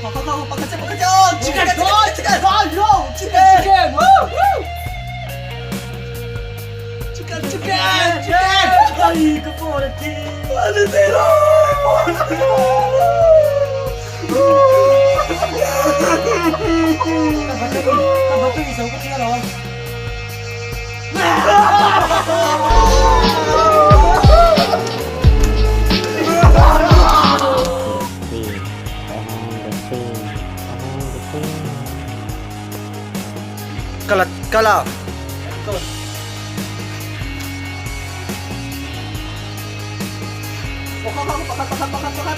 Chicken, chicken, chicken, chicken, chicken, woo, woo. Chicken, chicken, chicken. Ai, ka phone a thi. Ani thei lo, phone a thi. Ka batu i zo ka thi alawm. Kala kala. Pakhat pakhat pakhat pakhat.